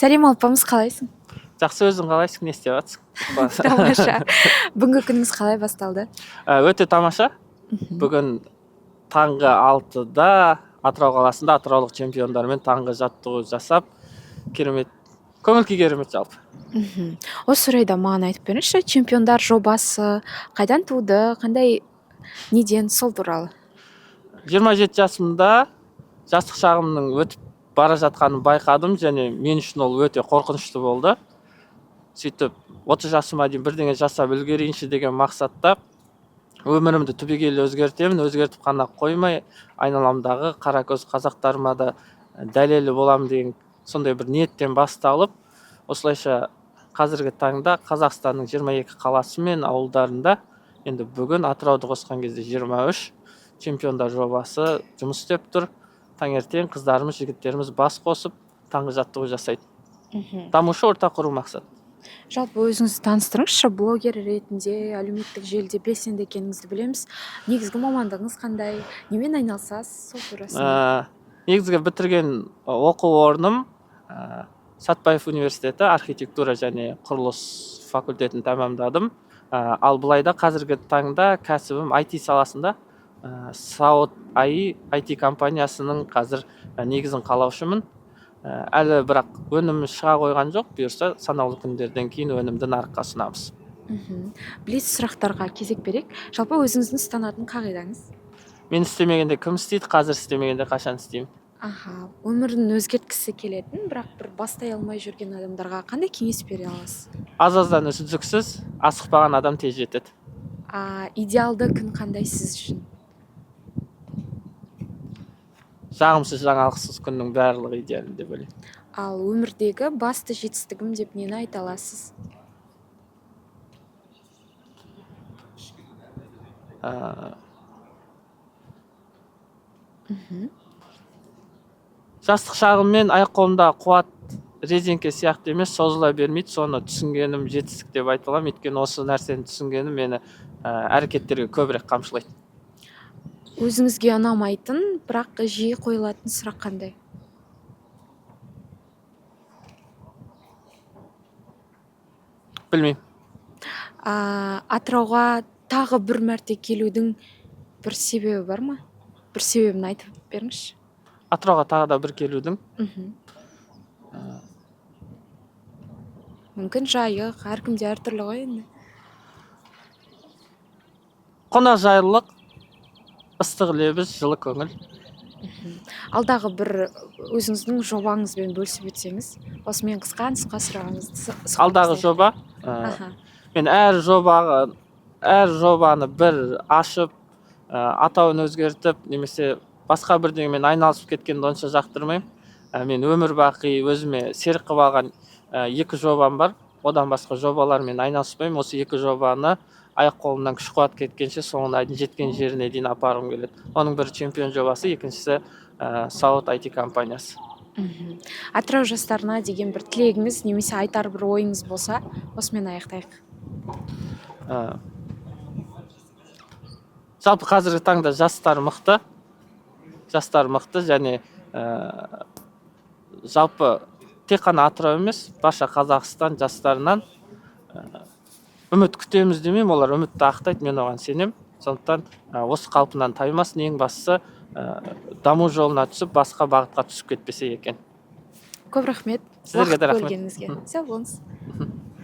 Сәлем, Алпамыс, қалайсың? Жақсы, өзің қалайсың, не істеп жатсың? Тамаша. Бүгінгі күніңіз қалай басталды? Өте тамаша. Бүгін таңғы 6-да Атырау қаласында атыраулық чемпиондармен таңғы жаттығу жасап, керемет көңіл күй, керемет жалпы. Осы орайда маған айтып беріңізші, чемпиондар жобасы қайдан туды, қандай, неден, сол туралы. 27 жасымда жастық шағымның өтіп бара жатқанын байқадым және мен үшін ол өте қорқынышты болды. Сөйтіп 30 жасыма дейін бірдеңе жасап үлгерейінші деген мақсатта өмірімді түбегейлі өзгертемін, өзгертіп қана қоймай, айналамдағы қаракөз қазақтарыма да дәлелі боламын деген сондай бір ниеттен басталып, осылайша қазіргі таңда Қазақстанның 22 қаласы мен ауылдарында, енді бүгін Атырауды қосқан кезде 23 чемпиондар жобасы жұмыс істеп тұр. Таңертең қыздарымыз, жігіттеріміз бас қосып таңғы жаттығу жасайды. Дамушы орта құру мақсат. Жалпы өзіңізді таныстырыңызшы, блогер ретінде әлеуметтік желіде белсенді екеніңізді білеміз. Негізгі мамандығыңыз қандай, немен айналысасыз, сол турасында. Негізгі бітірген оқу орным Сәтбаев университеті архитектура және құрылыс факультетін тәмамдадым. Ал былайда қазіргі таңда кәсібім IT саласында, Сауд АИ IT компаниясының қазір негізін қалаушымын. Әлі бірақ өнім шыға қойған жоқ, бұйырса санаулы күндерден кейін өнімді нарыққа ұсынамыз. Блиц сұрақтарға кезек берейік. Жалпы өзіңіздің ұстанатын қағидаңыз? Мен істемегенде кім істейді, қазір істемегенде қашан істеймін? Аха, өмірін өзгерткісі келетін, бірақ бір бастай алмай жүрген адамдарға қандай кеңес бере аласыз? Аз-аздан үздіксіз, асықпаған адам тез жетеді. Идеалды күн қандай сіз үшін? Жағымсыз жаңалықсыз күннің барлығы идеалды деп ойлаймын. Ал өмірдегі басты жетістігім деп нені айта аласыз? Жастық шағыммен аяқ қолымда қуат резеңке сияқты емес, созыла бермейді, соны түсінгенім жетістік деп айта аламын. Өйткені осы нәрсені түсінгенім мені әрекеттерге көбірек қамшылайды. Өзіңізге ұнамайтын, бірақ жиі қойылатын сұрақ қандай? Білмеймін. Атырауға тағы бір мәрте келудің бір себебі бар ма? Бір себебін айтып беріңізші. Атырауға тағы да бір келудің? Мүмкін жайық, әркімде әртүрлі ғой енді. Қонақжайлылық, ыстық лебіз, жылы көңіл. Алдағы бір өзіңіздің жобаңызбен бөлісіп өтсеңіз, осымен қысқа нұсқа сұрағыңызды Алдағы сұхбатымызды жоба, мен әр жобаны бір ашып, атауын өзгертіп, немесе басқа бірдеңемен айналысып кеткенді онша жақтырмаймын. Мен өмір бақи өзіме серік қылып алған, екі жобам бар. Одан басқа жобалармен айналыспаймын. Осы екі жобаны аяқ қолымнан күш қуат кеткенше соңына дейін жеткен жеріне дейін апарғым келеді. Оның бірі чемпион жобасы, екіншісі, Сауд IT компаниясы. Атырау жастарына деген бір тілегіңіз немесе айтар бір ойыңыз болса, осымен аяқтайық. Жалпы қазіргі таңда жастар мықты. Жастар мықты және, жалпы тек қана Атырау емес, барша Қазақстан жастарынан, үміт күтеміз демеймін, олар үмітті ақтайды, мен оған сенемін. Сондықтан, осы қалпынан таймасын, ең бастысы, даму жолына түсіп, басқа бағытқа түсіп кетпесе екен. Көп рахмет. Сіздерге де Уақыт рахмет. бөлгеніңізге. Сау болыңыз.